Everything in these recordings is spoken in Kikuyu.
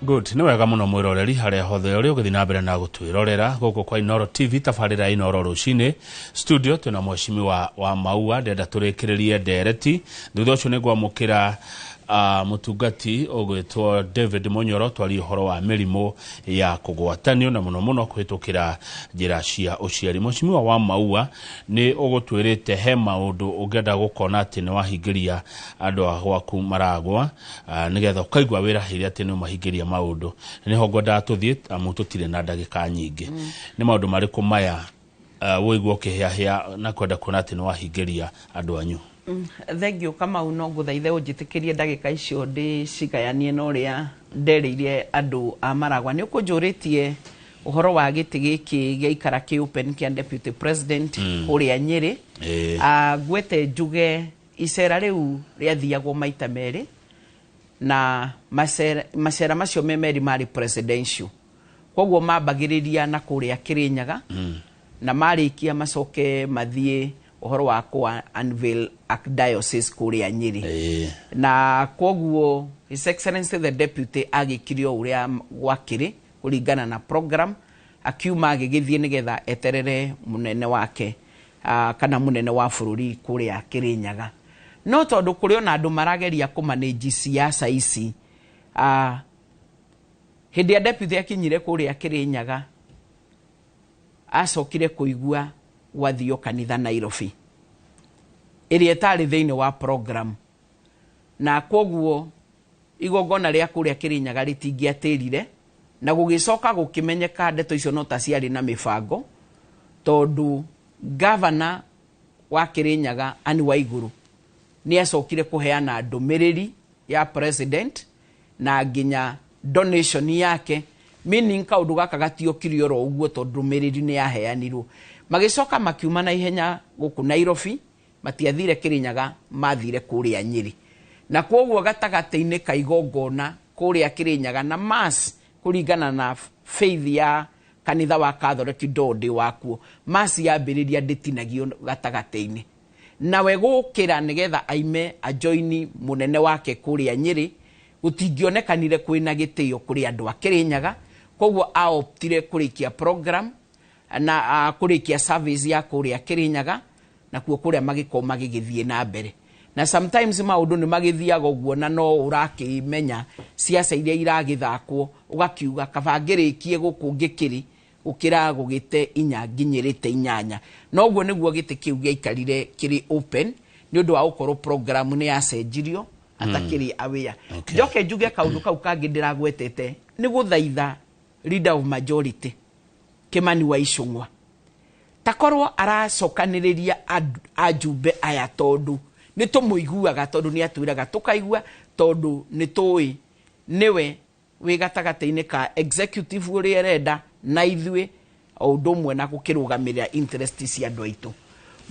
Good, nĩ wega mũno mwĩroreri harĩa hothe ũrĩ ũgĩthiĩ na mbere na gũtwĩrorera gũkũ kwa Inoro TV, tabarĩra ya Inoro rũcinĩ. Studio twĩna mheshimiwa wa Maua, ndĩrenda tũrĩkĩrĩrie ndereti. Thutha ũcio nĩ ngwamũkĩra mũtungati ũgwĩtwo David Munyoro, twarie ũhoro wa mĩrimũ ya kũgwatanio na mũno mũno kũhĩtũkĩra njĩra cia ũciari. Mheshimiwa wa Maua, nĩ ũgũtwĩrĩte he maũndũ ũngĩenda gũkona atĩ nĩ wahingĩria andũ a gwaku maragwa, nĩgetha ũkaigua wĩrahĩire atĩ nĩ ũmahingĩria maũndũ. Nĩho ngwendaga tũthiĩ amu tũtirĩ na ndagĩka nyingĩ. Nĩ maũndũ marĩkũ maya ũigua ũkĩhĩahĩa na kwenda kuona atĩ nĩ wahingĩria andũ anyu? Thengiũ Kamau, no ngũthaithe ũnjĩtĩkĩrie ndagĩka icio ndĩcigayanie na ũrĩa nderĩire andũ a Maragwa. Nĩ ũkũnjũrĩtie ũhoro wa gĩtĩ gĩkĩ gĩaikara kĩ open kĩa deputy president kũrĩa Nyĩrĩ. Ngwete njuge icera rĩu rĩathiagwo maita merĩ, na macera macio me merĩ marĩ presidential, koguo mambagĩrĩria na kũrĩa Kĩrĩnyaga, na marĩkia macoke mathiĩ ũhoro wa kũ unveil archdiocese kũrĩa Nyĩrĩ. Na koguo His Excellency the Deputy agĩkire o ũrĩa gwakĩrĩ kũringana na program, akiuma agĩgĩthiĩ nĩgetha eterere mũnene wake, kana mũnene wa bũrũri kũrĩa Kĩrĩnyaga. No tondũ kũrĩ ona andũ marageria kũmanage siasa ici, hĩndĩ ya deputy akinyire kũrĩa Kĩrĩnyaga, acokire kũigua gwathio kanitha Nairobi ĩrĩa ĩtarĩ thĩinĩ wa program, na koguo igongona rĩa kũrĩa Kĩrĩnyaga rĩtingĩatĩrire. Na gũgĩcoka gũkĩmenyeka ndeto icio no ta ciarĩ na mĩbango, tondũ gavana wa Kĩrĩnyaga Anne Waigũrũ nĩ acokire kũheana ndũmĩrĩri ya president na nginya donation yake, meaning kaũndũ gaka gatiokire oro ũguo, tondũ ndũmĩrĩri nĩ yaheanirwo. Magĩcoka makiuma na ihenya gũkũ Nairobi, matiathire Kĩrĩnyaga, mathire kũrĩa Nyĩrĩ. Na kwoguo gatagatĩ-inĩ ka igongona kũrĩa Kĩrĩnyaga na mass, kũringana na faith ya kanitha wa Catholic ndondĩ wakuo, mass yambĩrĩria ndĩtinagio gatagatĩ-inĩ. Nawe gũkĩra nĩgetha aime ajoini mũnene wake kũrĩa Nyĩrĩ, gũtingĩonekanire kwĩna gĩtĩo kũrĩ andũ a Kĩrĩnyaga. Koguo aoptire kũrĩkia program na kũrĩkia service ya kũrĩa Kĩrĩnyaga, nakuo kũrĩa magĩkorwo magĩgĩthiĩ na mbere. Na sometimes maũndũ nĩ magĩthiaga ũguo, na no ũrakĩmenya ciaca iria iragĩthakwo, ũgakiuga kaba ngĩrĩkie gũkũ ngĩkĩrĩ gũkĩra gũgĩte inya nginyĩrĩte inyanya. Na ũguo nĩguo gĩtĩ kĩu gĩaikarire kĩrĩ open, nĩ ũndũ wa gũkorwo program nĩ yacenjirio atakĩrĩ aware. Njoke njuge kaũndũ kau kangĩ ndĩragwetete nĩ gũthaitha leader of majority Kimani wa Ichung'wa takorwo aracokanĩrĩria ajumbe aya, tondũ nĩ tũmũiguaga, tondũ nĩ atwĩraga tũkaigua, tondũ nĩ tũĩ nĩwe wĩ gatagatĩ-inĩ ka executive ũrĩa ĩrenda na ithuĩ o ũndũ ũmwe na gũkĩrũgamĩrĩra interest cia andũ aitũ,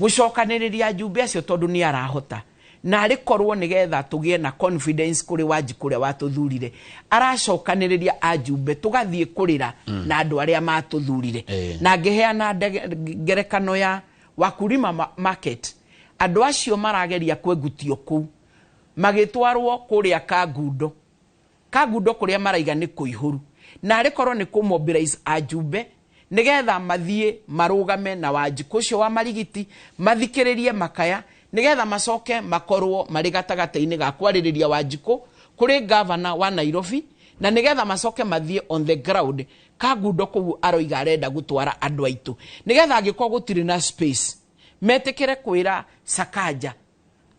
gũcokanĩrĩria ajumbe acio, tondũ nĩ arahota na arĩ korwo nĩgetha tũgĩe na confidence kũrĩ Wanjikũ ũrĩa watũthurire, aracokanĩrĩria ajumbe tũgathiĩ kũrĩra na andũ arĩa matũthurire. Na ngĩheana ngerekano ya Wakulima market, andũ acio marageria kwengutio kũu magĩtwarwo kũrĩa Kangundo. Kangundo kũrĩa maraiga nĩ kũihũru, na arĩ korwo nĩ kũmobilize ajumbe nĩgetha mathiĩ marũgame na Wanjikũ ũcio wa Marigiti, mathikĩrĩrie makaya, nĩgetha macoke makorwo marĩ gatagatĩ-inĩ ga kwarĩrĩria Wanjikũ kũrĩ gavana wa Nairobi, na nĩgetha macoke mathiĩ on the ground Kangundo kũu aroiga arenda gũtwara andũ aitũ, nĩgetha angĩkorwo gũtirĩ na space metĩkĩre kwĩra Sakaja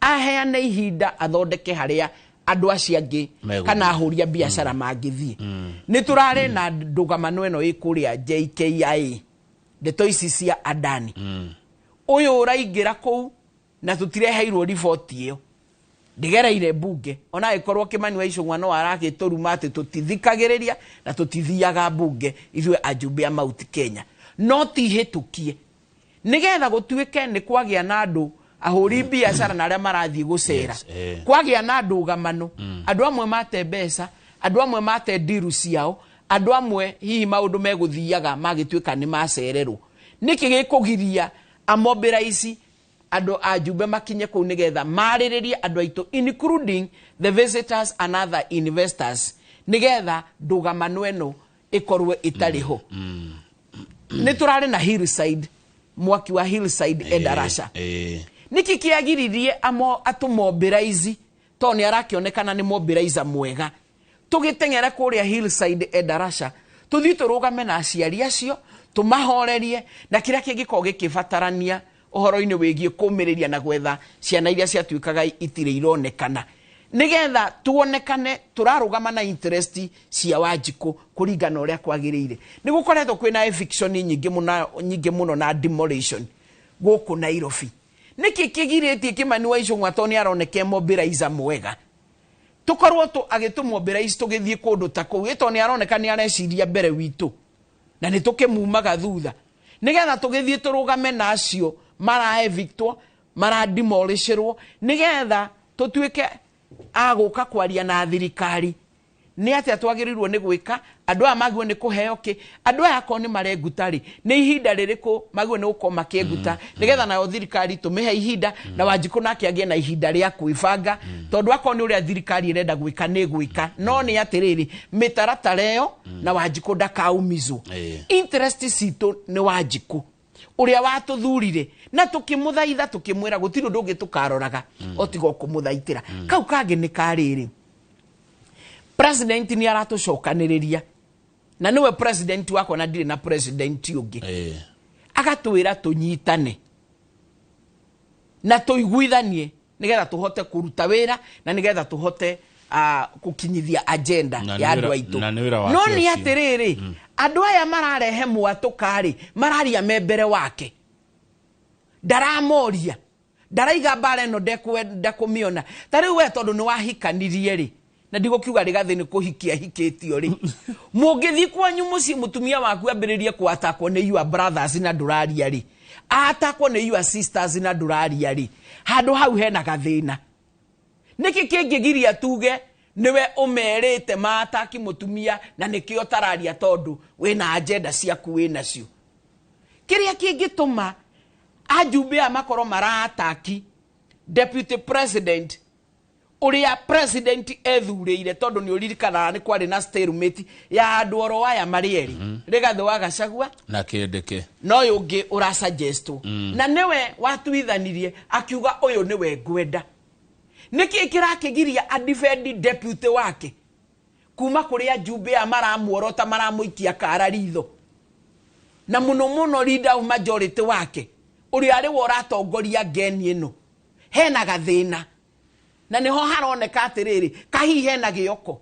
aheane ihinda athondeke harĩa andũ acio angĩ megũthiĩ. Kana ahũri a biacara mangĩthiĩ. Nĩ tũrarĩ na ndũgamano ĩno ĩ kũrĩa JKIA, ndeto ici cia Adani ũyũ ũraingĩra kũu, na tũtireheirwo riboti ĩyo, ndĩgereire mbunge. Ona agĩkorwo Kimani wa Ichung'wa no arakĩtũruma atĩ tũtithikagĩrĩria na tũtithiaga mbunge ithuĩ ajumbe a Mount Kenya, no ti hĩtũkie nĩgetha gũtuĩke nĩ kwagĩa na andũ ahũri biacara na arĩa marathiĩ gũcera. Kwagĩa na ndũgamano, andũ amwe mate mbeca, andũ amwe mate ndiru ciao, andũ amwe hihi maũndũ megũthiaga magĩtuĩka nĩ macererwo. Nĩkĩ gĩkũgiria amobilize andũ a njumbe makinye kũu nĩgetha marĩrĩrie andũ aitũ, including the visitors and other investors, Nĩgetha ndũgamano ĩno ĩkorwo ĩtarĩ ho. Nĩ tũrarĩ na Hillside, mwaki wa Hillside Endarasha. Nĩkĩ kĩagiririe amo atũmobilize, tondũ nĩ arakĩonekana nĩ mobilizer mwega? Tũgĩteng'ere kũrĩa Hillside Endarasha, tũthiĩ tũrũgame na aciari acio, tũmahorerie na kĩrĩa kĩngĩkorwo gĩkĩbatarania ũhoro-inĩ wĩgiĩ kũmĩrĩria na gwetha ciana iria ciatuĩkaga itirĩ ironekana, nĩgetha tuonekane tũrarũgama na interest cia Wanjikũ kũringana na ũrĩa kwagĩrĩire. Nĩ gũkoretwo kwĩna eviction nyingĩ mũno, nyingĩ mũno, na demolition gũkũ Nairobi. Nĩkĩ kĩgirĩtie Kĩmani wa Ichung'wa, tondũ nĩ aroneka e mobilizer mwega, tũkorwo tũ agĩtũmobilize tũgĩthiĩ kũndũ ta kũu, ĩ tondũ nĩ aroneka nĩ areciria mbere witũ na nĩ tũkĩmumaga thutha, nĩgetha tũgĩthiĩ tũrũgame na acio maraevictwo, marademolishĩrwo, nĩgetha tũtuĩke a gũka kwaria na thirikari nĩ atĩa twagĩrĩirwo nĩ gwĩka. Andũ aya magĩrĩirwo nĩ kũheo kĩ? Andũ aya akorwo nĩ marenguta rĩ, nĩ ihinda rĩrĩkũ magĩrĩirwo nĩ gũkorwo makĩenguta, nĩgetha nayo thirikari tũmĩhe ihinda na Wanjikũ nake agĩe na ihinda rĩa kwĩbanga, tondũ akorwo nĩ ũrĩa thirikari ĩrenda gwĩka nĩ gwĩka, no nĩ atĩrĩrĩ, mĩtaratara ĩyo na Wanjikũ ndakaumizwo. Interest citũ nĩ Wanjikũ ũrĩa watũthurire na tũkĩmũthaitha, tũkĩmwĩra gũtirĩ ũndũ ũngĩ tũkaroraga o tiga o kũmũthaitĩra. Kau kangĩ nĩ karĩrĩ, president nĩ aratũcokanĩrĩria na nĩwe president wakwa na ndirĩ na president ũngĩ. Agatwĩra tũnyitane na tũiguithanie nĩgetha tũhote kũruta wĩra na nĩgetha tũhote gũkinyithia agenda Na nĩ ya andũ aitũ. Na nĩ wĩra wake No nĩ ũcio. atĩrĩrĩ, andũ aya mararehe mwatũka-rĩ, mararia me mbere wake, ndaramoria, ndaraiga mbara ĩno ndekwenda kũmĩona. Ta rĩu we tondũ nĩ wahikanirie rĩ, na ndigũkiuga Rĩgathĩ nĩ kũhikia hikĩtio rĩ, mũngĩthiĩ kwanyu mũciĩ, mũtumia waku ambĩrĩrie kũatakwo nĩ your brothers na ndũraria rĩ, atakwo nĩ your sisters na ndũraria rĩ, handũ hau hena gathĩna. Nĩkĩ kĩngĩgiria tuge nĩwe ũmerĩte maataki mũtumia na nĩkĩo tararia, tondũ wĩna agenda ciaku wĩnacio? Kĩrĩa kĩngĩtũma ajumbe aya makorwo maraataki deputy president ũrĩa president ethurĩire, tondũ nĩ ũririkanaga nĩ kwarĩ na stalemate ya andũ oro aya marĩ erĩ, Rigathĩ wa Gachagua na kĩndĩkĩ na ũyũ ũngĩ ũrasuggestwo, na nĩwe watuithanirie akiuga ũyũ nĩwe ngwenda. Nĩkĩ kĩrakĩgiria adefend deputy wake kuma kũrĩ ajumbe aya maramuorota, maramũikia kara ritho, na mũno mũno leader of majority wake ũrĩa arĩ we ũratongoria ngeni ĩno? Hena gathĩna na nĩho haroneka atĩrĩrĩ, kahihi hena gĩoko,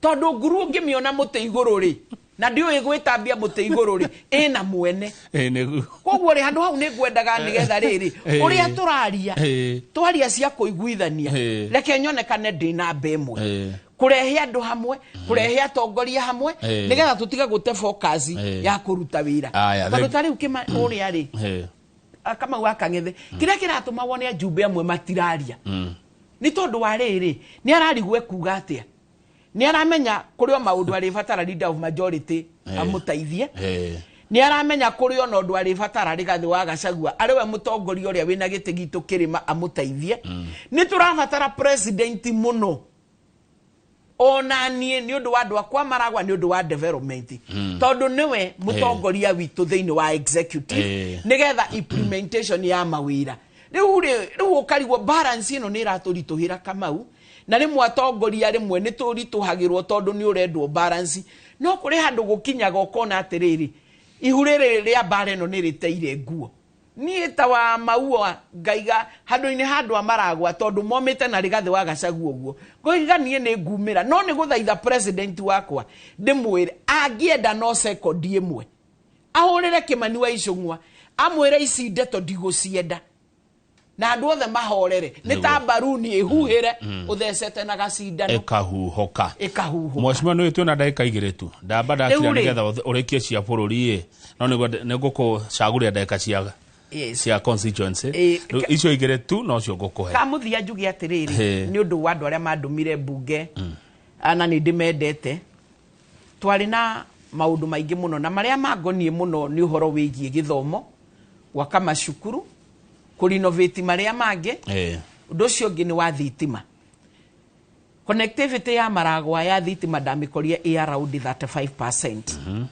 tondũ nguru ũngĩmĩona mũtĩ igũrũ rĩ, na ndiũĩ gwĩtambia mũtĩ igũrũ rĩ, ĩna mwene. Nĩguo. Koguo rĩ, handũ hau nĩ ngwendaga nĩgetha rĩrĩ ũrĩa tũraria, twaria cia kũiguithania, reke nyonekane ndĩ namba ĩmwe kũrehe andũ hamwe, kũrehe atongoria hamwe, nĩgetha tũtige gũte focus ya kũruta wĩra. Aya, tondũ ta rĩu ũrĩa rĩ, Kamau wa Kang'ethe, kĩrĩa kĩratũma wone ajumbe amwe matiraria nĩ tondũ wa rĩrĩ, nĩ ararigwo ekuga atĩa. Nĩ aramenya kũrĩ o maũndũ arĩbatara leader of majority amũteithie. Nĩ aramenya kũrĩ ona ũndũ arĩbatara Rigathĩ wa Gachagua arĩ we mũtongoria ũrĩa wĩna gĩtĩ gitũ kĩrĩma amũteithie. Nĩ tũrabatara president mũno ona niĩ nĩ ũndũ wa andũ akwa maragwa, nĩ ũndũ wa development, tondũ nĩwe mũtongoria witũ thĩinĩ wa executive, nĩgetha implementation ya mawĩra. Rĩu rĩ, rĩu ũkarigwo balance ĩno nĩ ĩratũritũhĩra, Kamau, na rĩmwe atongoria rĩmwe nĩ tũritũhagĩrwo tondũ nĩ ũrendwo balance, no kũrĩ handũ gũkinyaga ũkona atĩrĩrĩ, ihu rĩrĩ rĩa mbara ĩno nĩ rĩteire nguo. Niĩ ta wa Maua ngaiga handũ-inĩ ha andũ a maragwa, tondũ momĩte na Rigathĩ wa Gachagua ũguo, ngoiga niĩ nĩ ngumĩra, no nĩ gũthaitha president wakwa ndĩmwĩre angĩenda no sekondi ĩmwe ahũrĩre Kĩmani wa Ichung'wa amwĩre ici ndeto ndigũcienda, na andũ othe mahorere. Nĩ ta mbaruni ĩhuhĩre ũthecete na gacindano. Ĩkahuhũka. Ĩkahuhũka. Mheshimiwa, nĩ twĩna ndagĩka 2 tu, ndamba ndakira. Rĩu rĩ. Nĩgetha ũrĩkie cia bũrũri ĩ, no nĩ ngũkũcagũrĩra ndagĩka cia cia constituency. Rĩu icio 2 tu nocio ngũkũhe. Kamũthia njuge atĩrĩrĩ, nĩ ũndũ wa andũ arĩa mandũmire mbunge, na nĩ ndĩmendete, twarĩ na maũndũ maingĩ mũno, na marĩa mangoniĩ mũno nĩ ũhoro wĩgiĩ gĩthomo, gwaka macukuru, kũrenovate marĩa mangĩ. Ũndũ ũcio ũngĩ nĩ wa thitima. Connectivity ya Maragwa ya thitima ndamĩkorire ĩ around 35%.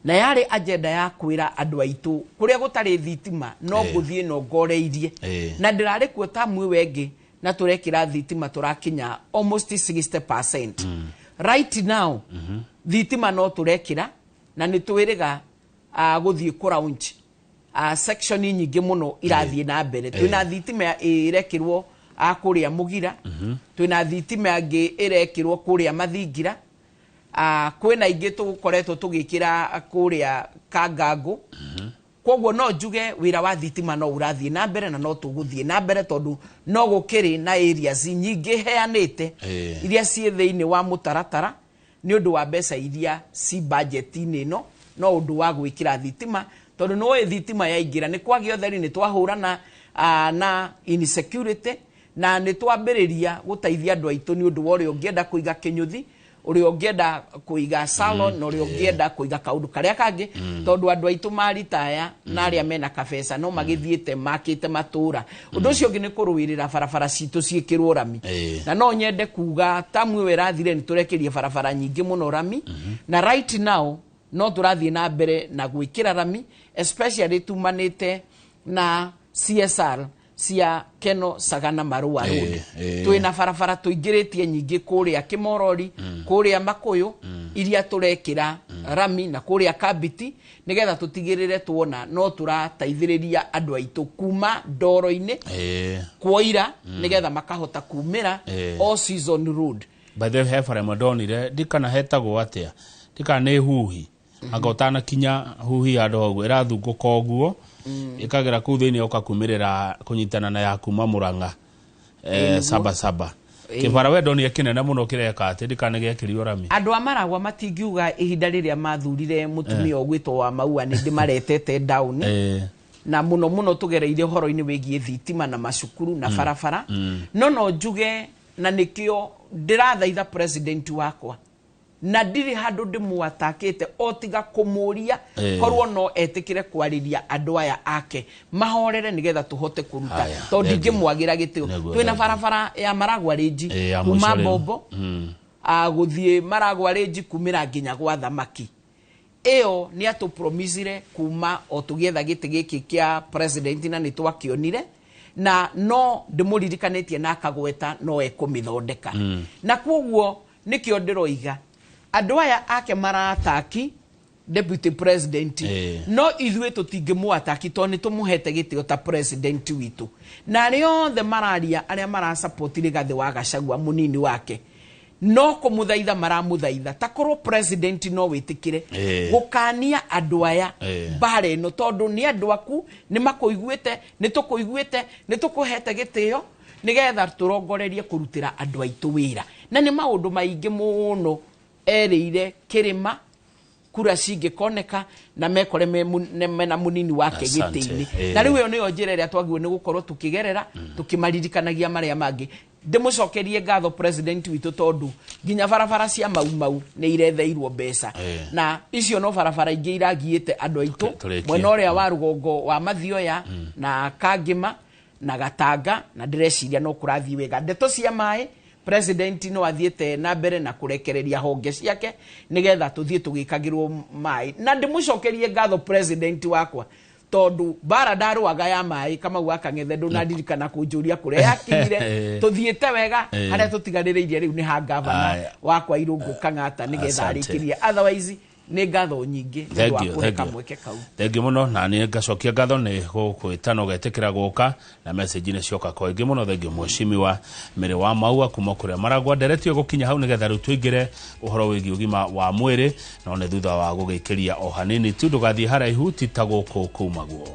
Na yarĩ agenda ya kwĩra andũ aitũ kũrĩa gũtarĩ thitima no ngũthiĩ no ngoreirie. Na ndĩrarĩ kuo tamu ĩyo ĩngĩ na tũrekĩra thitima tũrakinya almost 60%. Right now thitima no tũrekĩra na nĩ twĩrĩga gũthiĩ kũ launch section nyingĩ mũno irathiĩ na mbere. Twĩna thitima ĩrekĩrwo kũrĩa Mũgira, twĩna thitima ĩngĩ ĩrekĩrwo kũrĩa Mathingira, kwĩna ingĩ tũkoretwo tũgĩkĩra kũrĩa Kangango. Koguo no njuge wĩra wa thitima no ũrathiĩ na mbere na no tũgũthiĩ na mbere tondũ no gũkĩrĩ na areas nyingĩ heanĩte iria ciĩ thĩinĩ wa mũtaratara nĩ ũndũ wa mbeca iria ci budget-inĩ ĩno, no ũndũ wa gwĩkĩra thitima tondũ nĩ thitima yaingĩra nĩ kwagĩa ũtheri, nĩ twahũrana na insecurity na nĩ twambĩrĩria gũteithia andũ aitũ nĩ ũndũ wa ũrĩa ũngĩenda kũiga kĩnyũthi, ũrĩa ũngĩenda kũiga salon na ũrĩa ũngĩenda kũiga kaũndũ karĩa kangĩ, tondũ andũ aitũ maritaya na arĩa mena kabeca no magĩthiĩte makĩte matũra. Ũndũ ũcio ũngĩ nĩ kũrũĩrĩra barabara citũ ciĩkĩrwo rami. Na no nyende kuga tamu ĩyo ĩrathire nĩ tũrekĩrie barabara nyingĩ mũno rami, na right now no tũrathiĩ na mbere na gwĩkĩra rami, especially tumanĩte na CSR cia Keno Sagana Marua Road. Twĩna barabara tũingĩrĩtie nyingĩ kũrĩa Kĩmorori, kũrĩa Makũyũ, iria tũrekĩra rami, na kũrĩa Kambiti, nĩgetha tũtigĩrĩre tuona no tũrateithĩrĩria andũ aitũ kuma ndoro-inĩ kuoira, nĩgetha makahota kumĩra all season road. By the way, he bara ĩmwe ndonire ndikana hetagwo atĩa, ndikana nĩ huhi, anga ũtanakinya huhi handũ hau ĩrathungũka ũguo ĩkagera kũu thĩinĩ ũkakumĩrĩra kũnyitana na ya kuma Mũrang'a, saba saba kĩbara we ndonire kĩnene mũno kĩreka atĩ ndikana gĩekĩrio rami. Andũ a Maragwa matingiuga ihinda rĩrĩa mathurire mũtumia ũgwĩtwo wa Maua nĩ ndĩmaretete down, na mũno mũno tũgereire ũhoro-inĩ wĩgiĩ thitima na macukuru na barabara. No njuge na nĩkĩo ndĩrathaitha president wakwa na ndirĩ handũ ndĩmwatakĩte o tiga kũmũria korwo no etĩkĩre kwarĩria andũ aya ake mahorere nĩgetha tũhote kũruta, tondũ ndingĩmwagĩra gĩtĩo. Twĩna barabara ya Maragwa Range kuma Bombo gũthiĩ Maragwa Range kumĩra nginya gwa Thamaki. Ĩyo nĩ atũpromisire kuma o tũgĩetha gĩtĩ gĩkĩ kĩa president na nĩ twakĩonire, na no ndĩmũririkanĩtie na akagweta no ekũmĩthondeka. Na koguo nĩkĩo ndĩroiga andũ aya ake marataki deputy president, no ithuĩ tũtingĩmũataki tondũ nĩ tũmũhete gĩtĩo ta president witũ. Na arĩa othe mararia arĩa marasupport Rigathĩ wa Gachagua mũnini wake no kũmũthaitha maramũthaitha ta korwo president no wĩtĩkĩre gũkania andũ aya mbara ĩno, tondũ nĩ andũ aku, nĩ makũiguĩte, nĩ tũkũiguĩte, nĩ tũkũhete gĩtĩo nĩgetha tũrongorerie kũrutĩra andũ aitũ wĩra. Na nĩ maũndũ maingĩ mũno erĩire kĩrĩma kura cingĩkoneka na mekore mena mũnini wake gĩtĩ-inĩ. Na rĩu ĩyo nĩyo njĩra ĩrĩa twagĩrĩirwo nĩ gũkorwo tũkĩgerera tũkĩmaririkanagia marĩa mangĩ. Ndĩmũcokerie ngatho president witũ tondũ nginya barabara cia Mau Mau nĩ iretheirwo mbeca, na icio no barabara ingĩ iragiĩte andũ aitũ mwena ũrĩa wa rũgongo wa Mathioya na Kangĩma na Gatanga, na ndĩreciria no kũrathiĩ wega. Ndeto cia maĩ president no athiĩte na mbere na kũrekereria honge ciake nĩgetha tũthiĩ tũgĩkagĩrwo maĩ. Na ndĩmũcokerie ngatho president wakwa tondũ mbara ndarũaga ya maĩ Kamau wa Kang'ethe ndũnaririkana kũnjũria kũrĩa yakinyire. Tũthiĩte wega, harĩa tũtigarĩrĩirie rĩu nĩ ha gavana wakwa Irũngũ Kang'ata nĩgetha arĩkĩrie. Otherwise nĩ ngatho nyingĩ nĩ ũndũ wa kũhe kamweke kau. Thengiũ mũno, na niĩ ngacokia ngatho nĩ gũkwĩta na ũgetĩkĩra gũka na message nĩ cioka kwa ingĩ mũno. Thengiũ mheshimiwa Mary wa Maua kuma kũrĩa Maragwa. Nderetio gũkinya hau nĩgetha rĩu tũingĩre ũhoro wĩgiĩ ũgima wa mwĩrĩ, no nĩ thutha wa gũgĩkĩria o hanini tu. Ndũgathiĩ haraihu, ti ta gũkũ kumagwo.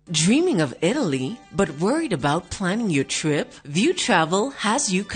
Dreaming of Italy, but worried about planning your trip? View Travel has you covered.